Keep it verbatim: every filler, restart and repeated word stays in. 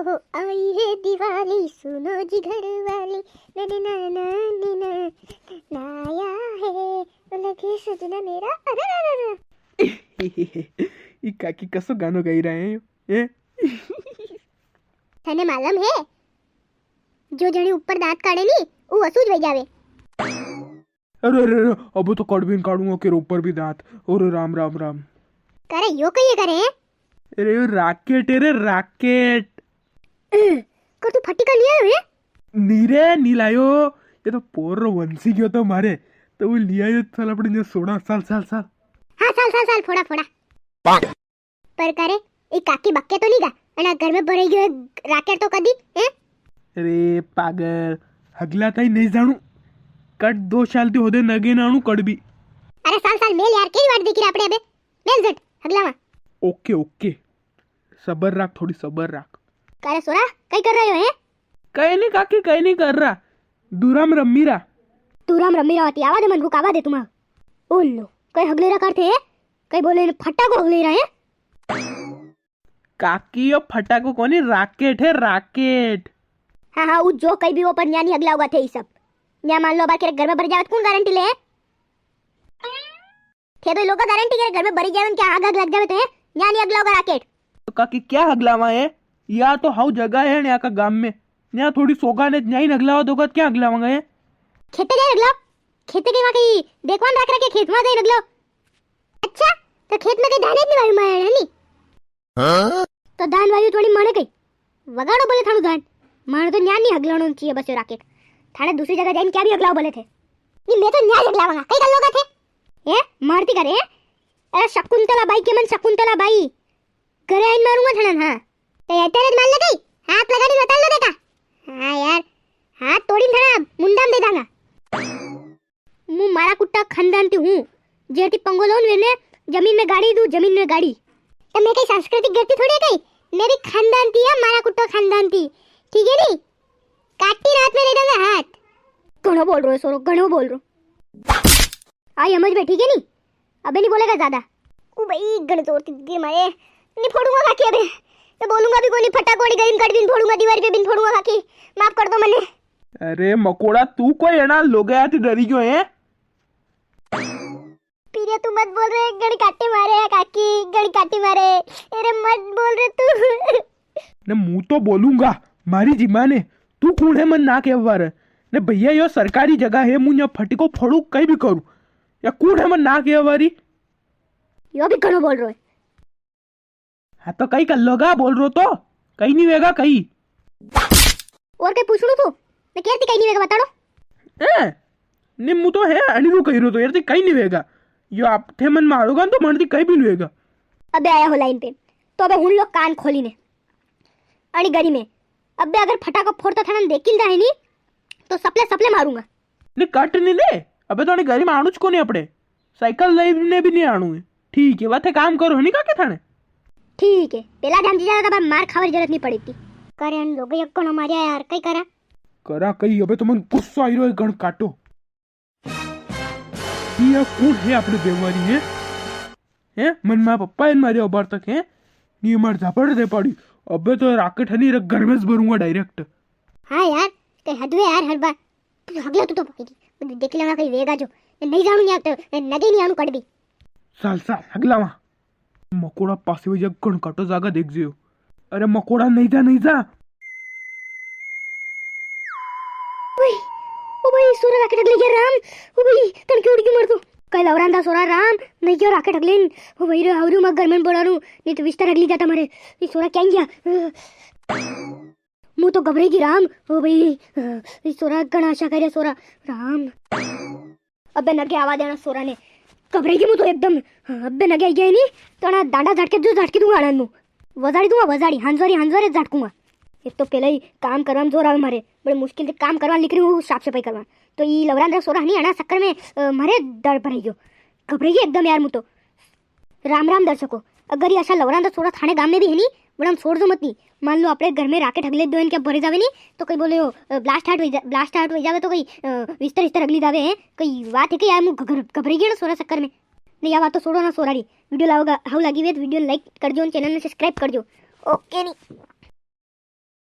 वो आई है दिवाली, सुनो जी घर वाली, नन्ना नन्ना नन्ना, लाया है, वो लगे सजना मेरा, अरे, अरे, अरे। ई काकी कसो गानो गाई रहा है, हैं? थने मालूम है, जो जणी ऊपर दांत काढ़े नी, वो असू ज वई जावे। अरे, अरे, अरे, अब तो कड़ भी नी काढ़ूंगा के ऊपर भी दांत। अरे राम, राम, राम। करे यो कई करे? अरे यो राकेट है रे, राकेट। अ, कर तू फटाका लिया है? नी रे, नी लायो। ये तो पोर रो वंशी गयो तो मारे, तो वो लिया यो। चल अपने जो सोड़ा, साल, साल, साल। हाँ, साल, साल, साल, फोड़ा, फोड़ा। पर करे, ई काकी बक्के तो नी गा? अना घर में भराई गयो है राकेट तो कदी, हैं? अरे पागल, हगला ताई नी जाणू। कट दो साल ती होदे नगे नाणू कट भी। अरे साल साल मेल यार, केरी वाट देखी रे आपणे अबे? मेल झट, हगला वा। Okay, okay. सबर राख, थोड़ी सबर राख। करे सोरा, कई कर रहे हो, हैं? कई नी काकी, कई नी कर रहा। दूराम रम्मी रा। दूराम रम्मी रा होती, आवा दे मन रुक, आवा दे तुमा। ओ लो, कई हगले रा कर थे, हैं? कई बोले ने फटाको हगले रा है? काकी, यो फटाको कोनी, राकेट है, राकेट। हाँ, हाँ, उ जो कई भी हो, पर न्या नी हगला होगा थे ई सब। न्या मान लो, अबार के घर में भर जावे, तो कुण गारंटी ले? थे तो लोग गारंटी के घर में भरी जावे, क्या आग, आग लग जावे थे? न्या नी हगला होगा राकेट। तो काकी, क्या हगलावा है? या तो हाउ जगह है न्या का गाम में, न्या थोड़ी सोगा ने न्या ही हगलावा दोगा, क्या हगलावांगा है? खेते जाए हगलाओ, खेते के वहाँ कई देखवान रख रखे, खेत में जाए हगलाओ। अच्छा, तो खेत में कई धान नी वायु माया है नी? हाँ? तो धान वायु थोड़ी माने कई वगाड़ो बोले थाणु धान। माने तो न्या नी हगलाणो चाहिए बस यो राकेट। थाने दूसरी जगह जाइन क्या भी हगलाओ बोले थे। नी, मैं तो न्या हगलावांगा, कई कर लोगा थे? ए, मारती करे, ए? अरे शकुंतला बाई के मन शकुंतला बाई। घरे आइन मारूंगा थाने, हाँ। तो ये तेरे मार ले गई? हाथ लगा दी, बता लो देखा। हाँ यार, हाथ तोड़ी थाना मुंडा में दे दांगा। मु मारा कुट्टा खानदान ती हूँ, जेती पंगो लोन वेने जमीन में गाड़ी दू, जमीन में गाड़ी। तो मैं कई सांस्कृतिक गिरती थोड़ी है कई, मैं भी खानदान ती है, मारा कुट्टा खानदान ती, ठीक है नी? काटी रात में दे दूंगा हाथ। घणो बोल रो है सोरो, घणो बोल रो। आई समझ में, ठीक है नी? अबे नी बोलेगा ज्यादा। ओ भाई, घण जोर ती गिर मारे, नी फोड़ूंगा काकी अबे, तो बोलूंगा भी कोनी, फटाको वाली गरीम काट भी नी फोड़ूंगा, दीवार पे भी नी फोड़ूंगा काकी, माफ कर दो मने। अरे मकोड़ा, तू कोई एना लोगे आती डरी गयो है? पीरे तू मत बोल रे, गणी काटे मारे है काकी, गणी काटे मारे। अरे मत बोल रे तू। ने मु तो बोलूंगा, मारी जीमा ने, तू कौन है मन ना केवा रे? ने भैया यो सरकारी जगह है, मु या फटिको फोड़ू कई भी करूँ, या कौन है मन ना केवा री? यो भी घणो बोल रो है। हाँ तो कई कर लोगा, बोल रो तो कई नी वेगा कई। और कई पूछणू थू? मैं केरती कई नी वेगा बताड़ो। ए, नी मु तो है अणी रू कई रो तो यार, ती कई नी वेगा। यो आप थे मन मारोगा तो मन ती कई भी नी वेगा। अबे आया हो लाइन पे, तो अबे हुन लो कान खोली ने। अणी गरी में अबे अगर फटाका फोड़ता थाना देखिल दा है नी, तो सपले सपले मारूंगा। नी कट नी ले, अबे तो अणी गरी में आणू ज कोनी अपने। साइकिल लई ने भी नी आणू है। ठीक है, वाथे काम करो है नी काके थाने। ठीक है, पेला ध्यान दीजा तो मार खावा री जरूरत नी पड़ेती। करे अन लोग एक घणो मारिया यार, कई करा? करा कई, अबे तो मन गुस्सा आई रो है, गण काटो। ये कौन है अपने बेवारी है? हैं? मन मारा पप्पा है मारे अबार तक है। नी मार झापड़ दे पाड़ी। अबे तो राकेट हनी रे घर में से भरूंगा direct। हाँ यार, कई हद वे यार हर बार। तू हगला तू तो भाई। देख लेवा कई वेगा जो। नी जाणू नी आप तो, नगे नी आणू कट भी। साल साल हगलावा। मकोड़ा पासे वई जा, घण काटो जागा देख जियो। अरे मकोड़ा नी जा, नी जा। ओए, ओ भाई, सोरा राकेट हगले गया राम। ओ भाई, तन क्यों उड़ गयो मर तू? कई लवरांदा सोरा राम, नी गयो राकेट हगले। ओ भाई रे, हावरू मा घर में बोला रू, नी तो बिस्तर हगली जाता मारे। ये सोरा क्या गया? मु तो घबराई गई राम। ओ भाई, ये सोरा घणा आशा करे सोरा राम। अबे नगे आवा देना सोरा ने। घबराई गई मु तो एकदम। अबे नगे आई गया नी, तो ना डांडा झटके जो झटकी दूंगा आनंद मु। वजाड़ी दूंगा, वजाड़ी, हंजवारी, हंजवारी झटकूंगा। एक तो पहले ही काम करवा में जोर आवे मारे, बड़े मुश्किल से काम करवा निकली हूँ, साफ सफाई करवा। तो ई लवरांदा सोरा नी आना चक्कर में, अ, मारे डर भराई गयो। घबराई गई एकदम यार मु तो। राम राम दर्शकों, अगर ये असा लवरांदा सोरा थाने गाम में भी है नी, बड़ा हम छोड़ दो मत नी। मान लो आपणे घर में राकेट हगले दो इनके भरे जावे नी, तो कई बोले हो, अ, blast heart हो जा-, blast heart हो जावे तो कई, अ, विस्तर विस्तर हगली जावे है, कई बात है कि यार मु घ-, घबराई गया ना सोरा चक्कर में। नी, या बात तो छोड़ो ना सोरा री। Video लाओगा, हाउ लागी वे तो video like कर जो, channel ने subscribe कर जो। OK नी।